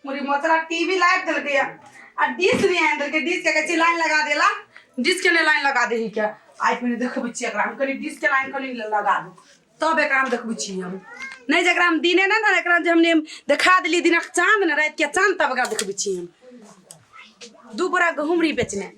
मुरी मोचरा TV light देलकै आ डिश नहि आनि देलकै। डिश के कहै छी लाइन लगा देला, डिश के नहि लाइन लगा देही के। आइ पहिने देखबै छियै एकरा हम, कनि डिश के लाइन कनि लगा दू तब एकरा हम देखबै छियै। हम नहि जकरा हम दिने नहि ने एकरा जे हमने देखा देलियै दिनक चाँद ने रातिके चाँद, तब एकरा देखबै छियै हम। दू बोरा गहूँम रही बेचने,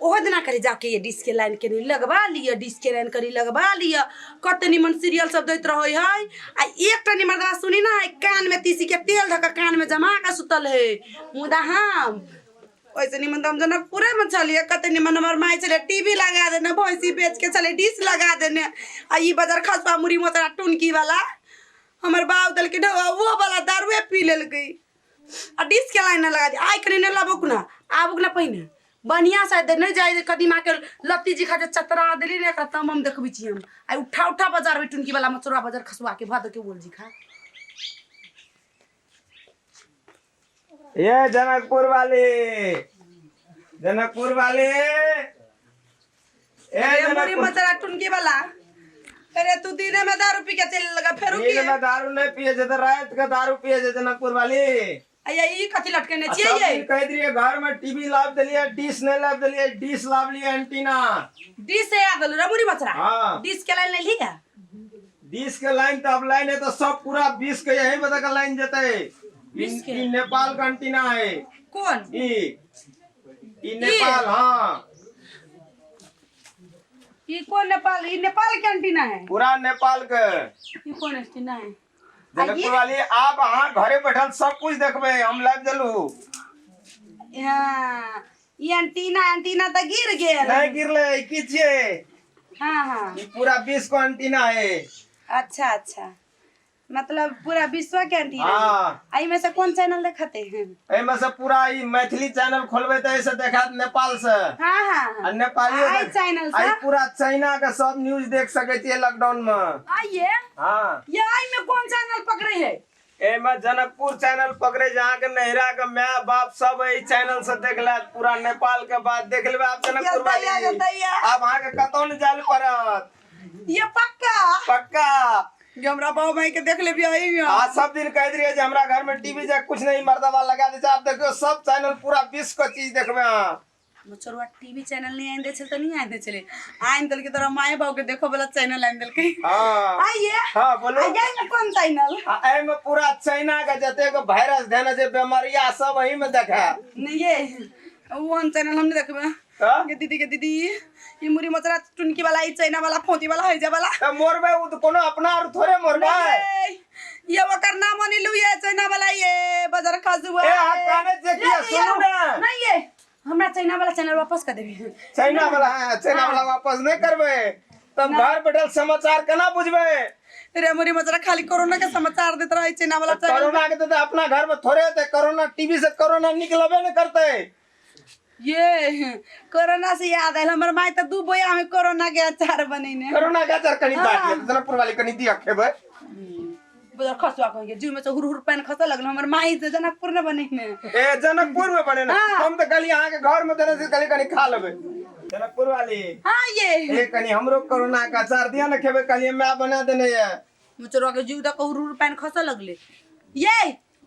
ओहो दिना कहली जाके ये डिश के लाइन कनि लगबा लिअ, डिश के लाइन कनि लगबा लिअ, कते निमन सीरियल सब दैत रहै है। आ एकटा निमन दवा सुनी ना, कान में तीसी के तेल धऽ कऽ कान में जमा कऽ सुतल है। मुदा हम ओहिसँ निमन तऽ हम जनकपुरे में छलियै, कते निमन हमर माय छलै टीवी लगा देने, भैंसी बेच के छलै डिश लगा देने। आ ई बजर खसुआ मुड़ी मोचरा टुनकी वाला हमर बाप देलकै ढौआ, ओहो वाला दारुए पी लेलकै आ डिश के लाइन लगा दे। आइ कनि नहि लाबुक ना, आबुक ना, पहिने बढ़िया से दे, नहीं जाय कदीमा के लत्ती जी खा जे चतरा देली ने एकरा तम हम देखबै छी। हम आइ उठा उठा बाजार में टुनकी वाला मचोरा बाजार खसुआ के भादो के बोल जी खा। ये जनकपुर वाले, जनकपुर वाले, ए अरे मोरी जनकपुर मचरा टुनकी वाला, अरे तू दिने में दारू पी के चल लगा फेरू दिन की में दारू नहीं पिए छै तऽ रात के दारू पिए छै जनकपुर वाली। अया ई कथी लटकेने आ छियै सब ये? दिन कहि दियै घर में टीवी लाब देलियै, डिश नहीं लाब देलियै, डिश लाब लियै एंटीना। डिश से याद रे मुरी मचरा। हाँ। डिश के लाइन ले लिया। डिश के लाइन तऽ अब लाइन है तऽ सब पूरा विश्व के यही बता के लाइन जेतै। विश्व के? ई नेपाल के एंटीना है। कौन? ई ई नेपाल, हाँ। ई कौन नेपाल? ई नेपाल के एंटीना है? पूरा नेपाल के। ई कौन एंटीना है? जनकपुर वाली, आप अहाँ घरे बैठल सब कुछ देखबै, हम लाइव देलू। हाँ, ई एंटीना, एंटीना तऽ गिर गेल। नहीं गिरले, ई की छियै? हाँ हाँ। ई पूरा विश्व के एंटीना है। अच्छा अच्छा, मतलब पूरा विश्व के एंटीना है। हाँ। आ में से कौन चैनल देखते हैं? एहिमे से पूरा ई मैथिली चैनल खोलबै तऽ एहिसँ देखात नेपाल से। हाँ हाँ आ हाँ। नेपालियो आ, एहि चैनल से? आ ई पूरा चाइना के सब न्यूज देख सकै छियै लॉकडाउन में। आइए। हाँ। ये आई में कौन चैनल पकड़े है? एहिमे जनकपुर चैनल पकड़े, जहाँ के नैहरा के माय बाप सब एहि चैनल से देख लेत, पूरा नेपाल के बात देख लेबै आप जनकपुर दैया, वाली। दैया। आब अहाँके कतौ नहि जाय पड़त। ये पक्का? पक्का। ये हमरा बाबू भाई के देख लेबी आई में। आ सब दिन कह रही जे हमरा घर में टीवी जा कुछ नहीं मर्दबा लगा दे छै, आब देखियो सब चैनल पूरा विश्व के चीज देखबै अहाँ। मचरुआ टीवी चैनल नहीं आइन दे छल त नहीं आइन दे छले, आइन देलके तोरा माय बाबू के देखो वाला चैनल आइन देलके। हाँ। आइए। हाँ, बोलो। आइए में कौन चैनल? आ एहिमे पूरा चाइना के जतेक वायरस धेने छै बेमारिया सब एही में देखा। नहीं ये वो हम चैनल हम नहीं देखबे। हाँ? के दीदी, के दीदी, ये मुरी मचरा टुनकी वाला, ई चाइना वाला, फोती वाला, हैजा वाला। त मोरबे उ त कोनो अपना आर थोड़े मोरबे। नहीं, ये ओकर नाम अनिलू, ये चाइना वाला, ये बाजार खजुआ। ए, अहाँ काने जे किया, सुनू ने। नहीं ये हमरा चाइना वाला चैनल वापस कर देबी। चाइना वाला है, चाइना वाला वापस नहीं करबे तब घर बैठल समाचार केना बुझबे? रे मुरी मचरा खाली कोरोना के समाचार देत रहे चाइना वाला चैनल। कोरोना के तो अपना घर में थोड़े होते कोरोना, टीवी से कोरोना निकलबे नहीं करते। ये कोरोना से याद आयल, हमर माय तऽ दू बोया में कोरोना के अचार बनेने। कोरोना के अचार कनी बाँट लेब जनकपुर वाली, कनी दिया खेबै। बजर खसुआ कह के जीव में से हुर हुर पानि खसऽ लगल, हमर माई से जनकपुर ने बनेने। ए जनकपुर में बने ना? हाँ। हम तो कहली अहाँ के घर में देने से कहली कनी खा लेबै जनकपुर वाली। हाँ ये ए कनी हमरो कोरोना के अचार दिया ने खेबै, कहलियै माय बना देने ये। मुचरवा के जीव दऽ हुर हुर पानि खसऽ लगले।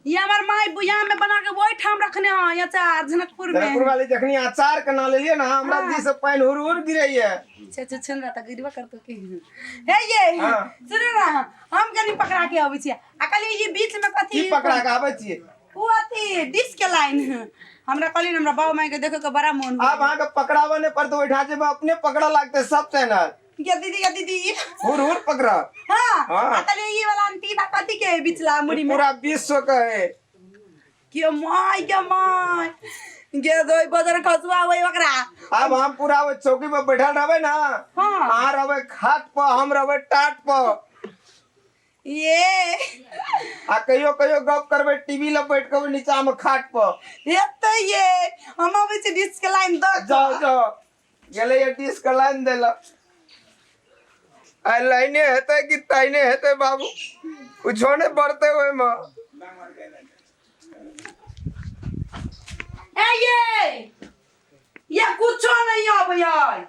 ये हमर माई बुया में बना के वही ठाम रखने हँ अचार जनकपुर में। जनकपुर वाली, जखनी अचार के नाम लेलियै ना हमरा जी से पानि हुर हुर गिरैये। छे छे छन रहा गिरवा करतो के हे ये। हाँ। सुनो ना, हम कनी पकड़ा के अबै छियै आ कहलियै ये बीच में कथी की पकड़ा के आबै छियै? उ अथी डिश के लाइन हमरा कहलियै हमरा बाबू माई के देखे के बड़ा मन आब अहाँके पकड़ाबऽ नहि पड़तै, ओहिठाम जेबै अपने पकड़ऽ लागतै सब चैनल। गे दीदी, गे दीदी। हुर हुर पकड़ा। हाँ। हाँ। आ कहलियै ई वाला अंटीना कथी के है बिचला मुड़ी में? पूरा विश्व के है। के my, के my गे दोई बजर खसुआ होई ओकरा। अब हम पूरा ओहि चौकी पर बैठल रहबै ना। हाँ। अहाँ रहबै खाट पर, हम रहबै टाट पर। ये आ कहियो कहियो गप करबै टीवी लग बैठ के नीचा में खाट पर। एते ये हम अबै छी डिश के लाइन दऽ। जाओ जाओ, गेलै ये डिश के लाइन देलक। आ लाइने हेतै कि ताइने हेतै बाबू, कुछो नहि बढ़तै ओहिमे। ए ये कुछो नहीं आबै है,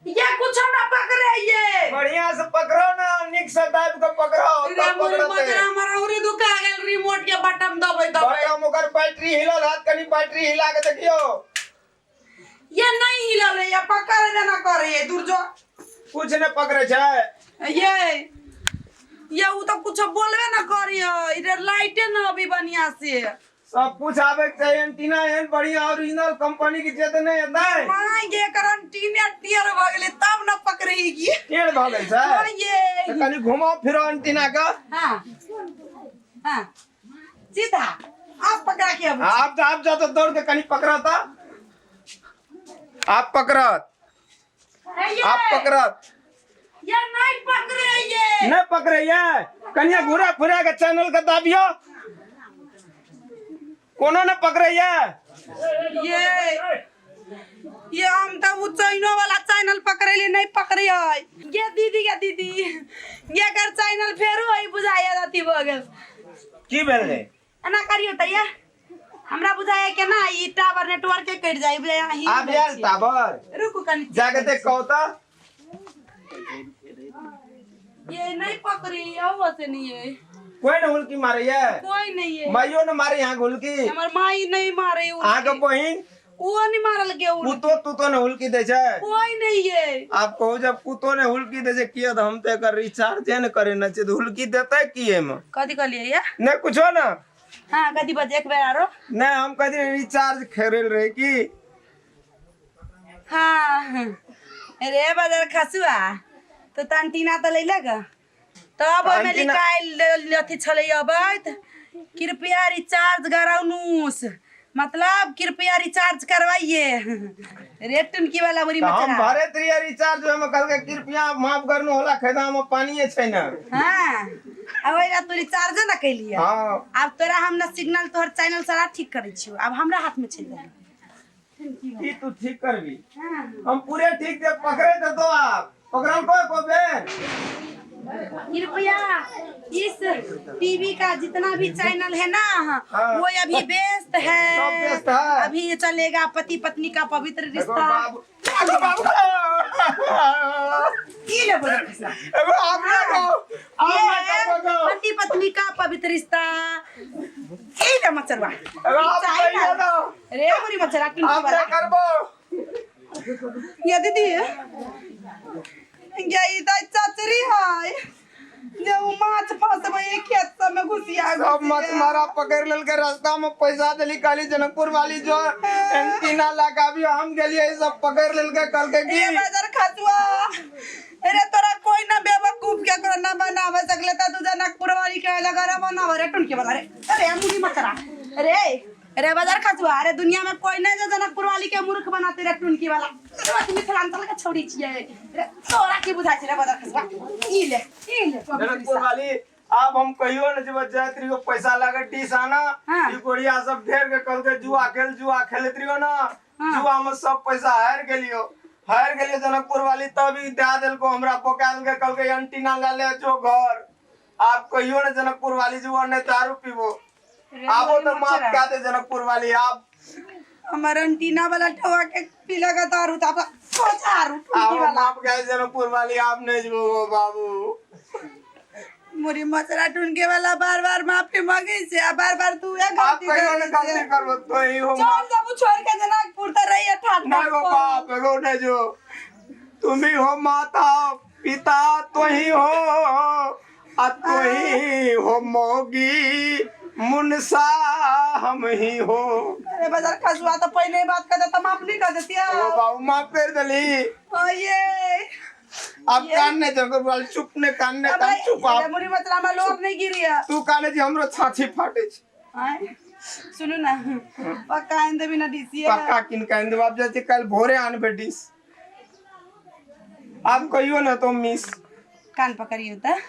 ये कुछो ना पकड़े ये। बढ़िया से पकड़ो ना, निक से दाबि के पकड़ो रे तब मोर पकड़तै। मजरा हमर औरी दुखा गेल रिमोट के बटन। बटम दबै दबै। बटम ओकर बैटरी हिलल हत, कनी बैटरी हिला के देखियो। ये नहीं हिलल है, ये पकड़ देना करे ये दूर जो। कुछ ने पकड़े छै। ये उ तो कुछ बोलबे ना करी है, इधर लाइटे ना अभी बढ़िया से। सब कुछ आवे के चाहिए, एंटीना एहन बढ़िया ओरिजिनल कंपनी के जे तऽ नहि हेतै। मां ये करन टीने टियर भ गेलै तब ना पकड़ेगी। टेढ़ भऽ गेल छै। मां ये तऽ कनी घुमाउ फिराउ एंटीना के। हाँ हाँ सीधा आप पकड़ा के अब। आप आप जा तो दौड़ के कनी पकड़त। आप पकड़त, आप पकड़त। ये नहीं पकड़े ये। नहीं पकड़े ये। कनिया घुरा फुरा के चैनल के दाबियो, कोनो ने पकड़े ये। ये हम तो वो चाइनो वाला चैनल पकड़े ले नहीं पकड़े है। ये दीदी के दीदी ये कर चैनल फेरो है बुझाया जाती बगल। की भेल रे? एना करियो त ये हमरा बुझाया के ना ई टावर नेटवर्क के कट जाई बुझाया ही। आब आयल टावर। रुकू कनी। जाके देख कहू त। ये नहीं पकड़ी आओ से नहीं है। कोई ने हुलकी मारे ये? कोई नहीं है। माइयो ने मारे यहाँ हुलकी? हमर माई नहीं मारे। अहाँ के बहिन? वो नहीं मारल के उ। कुतो तुतो ने हुलकी दै छै? कोई नहीं है। आप कहू जब कुतो ने हुलकी दै छै किया त हम त एकर रिचार्ज ने करे न छै त हुलकी देतै की एमे? कथी कहलियै ये? नहीं कुछो ना। हाँ कथी बजे एक बेर आरो? नहीं हम कथी रिचार्ज खेरल रहे की। हाँ रे बाजार खसुआ तो तंटीना तो लैलक तब ओहिमे लिखायल अथी छलै अबैत कृपया रिचार्ज कराउनुस, मतलब कृपया रिचार्ज करवाइए। रे टुनकी वाला बुरी तऽ हम भरैत रहियै रिचार्ज, ओहिमे कहलकै कृपया माफ करनु होला खैदा में पानिये छै ने। हाँ अब ओहिला तू रिचार्ज ना कैलियै। हाँ आब तोरा हम ना सिग्नल तोहर चैनल सारा ठीक करै छियौ, आब हमरा हाथ में चलि गेल। की तू ठीक करबी? हम पूरे ठीक से पकड़े तो दो आप पकड़ल कोई को बेर। कृपया इस टीवी का जितना भी चैनल है ना, हाँ। वो अभी व्यस्त है। सब व्यस्त है। अभी ये चलेगा पति पत्नी का पवित्र एगो रिश्ता। बाबू, एगो बाबू, की ले बोले खिस्सा? एगो आप ना कहो, आप ना ये कहो कहो। पति पत्नी का पवित्र रिश्ता की ले मचरवा। एगो आप कहियो ना। रे बुरी मचरा किन आप ना करबो। या दीदी या ई दाई चचरी है जे उ माछ फसबै खेत सब में घुसिया सब मछमारा पकड़ लेलकै रास्ता में, पैसा देली कहली जनकपुर वाली जो एंटीना लगाबियो, हम गेलियै सब पकड़ लेलकै कहलकै की ए बाजार खसुआ अरे तोरा कोई ना बेवकूफ के करो ना बनावे सकले त तू जनकपुर वाली के लगा रे बनावे रे टुनके वाला रे। अरे मुड़ी मचरा अरे अरे बाजार खसुआ अरे दुनिया में कोई नहीं जो जनकपुर वाली के मूर्ख बनाते रे टुनकी वाला। अरे मिथिलांचल के छौड़ी छियै रे तोरा की बुझाइ छै रे बाजार खसुआ। ई ले ई ले जनकपुर वाली आब हम कहियो न जेबै जाइत रहियो पैसा लागे डिश आना। हाँ। ई गोड़िया सब ढेर के कहलकै जुआ खेल, जुआ खेलैत रहियो ना। हाँ। जुआ में सब पैसा हारि गेलियो, हारि गेलियो जनकपुर वाली तब ई दए देलको हमरा, बोका देलकै कहलकै एंटीना लए ले जो घर। आब कहियो न जनकपुर वाली जुआ नहीं दारू पीबो। आबो तो माफ कए दे जनकपुर वाली आप। हमर एंटीना वाला ठोआ के पीला का दारू था सोचारू टुनकी आबो वाला। माफ कए दे जनकपुर वाली आप नहीं जेबो बाबू। मोरी मचरा टुनके वाला बार बार माफी मांगे छे आ बार बार तू एक आप गलती कहियो करै न गलती छे। करबो तो ही हो। चल जब छोड़ के जनकपुर त रही है ठाठ नहीं गो बाप एगो नहीं जो तुम ही हो माता पिता तो ही हो आ तो ही हो मोगी मुनसा हम ही हो। अरे बाजार खसुआ तो पहले ही बात कर देता माफ नहीं कर देती है। ओ बाबू माफ कर दली। ओ ये अब कान ने जंगल वाल चुप ने कान ने कान चुप आप। मुरी मतरा में लोग नहीं गिरी है। तू काने जी हमरो छाछी फाटे छै। आय, सुनू ना पक्का आनि देबी ना डीसी। पक्का किन के आनि देब, आब जाइ छी काल्हि भोरे आनबै डिश। आब कहियो ना तो मिस। कान पकड़ियो त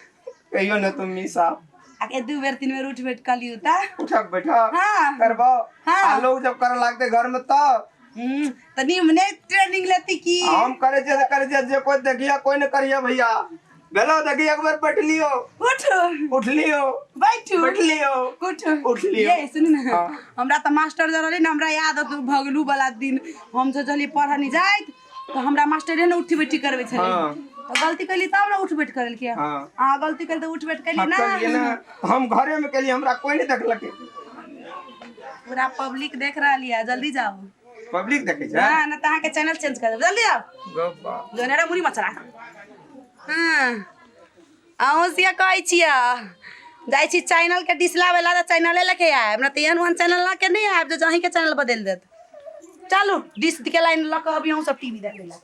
कहियो ना तो मिस आप। आ दू बेर तीन बेर उठ बैठ कर लियो त। उठक बैठक हाँ। करबो। हाँ। आ लोग जब करे लागते घर में तब त निमने ट्रेनिंग लेती की। हम करे छियै त करे छियै, जे कोई देखिया कोई न करिया भैया। भेलो देखिए एक बार बैठ लियो। उठ उठ लियो। बैठू। बैठ लियो। उठ उठ लियो। ये सुनू ना। हाँ। हमरा त मास्टर जब रहलै ने हमरा याद होत भगलू वाला दिन हम जो जली पढ़ नहीं जाइत त हमरा मास्टरे ने उठी बैठी करबै छलै। हाँ। त गलती कैली तब ने उठ बैठ करलकै। हाँ। अहाँ गलती कैली त उठ बैठ कैली हम ना। कलियै ना, हम घरे में केलियै, हमरा कोई नहीं देखलकै। पूरा पब्लिक देख रहल यऽ, जल्दी जाउ। पब्लिक देखै छै? हाँ, ना तऽ अहाँके चैनल चेंज कर देब, जल्दी आउ। गप्पा जोनेरा मुड़ी मचरा। हाँ, अहूँ से कहै छियै, जाइ छी चैनल के डिश लाबै ला तऽ चैनले लऽ के आयब, नहि तऽ एहन ओहन चैनल लऽ के नहि आयब जे अहीँके चैनल बदलि देत। चलू, डिश के लाइन लऽ कऽ अभी अहूँ सब टीवी देखै लए।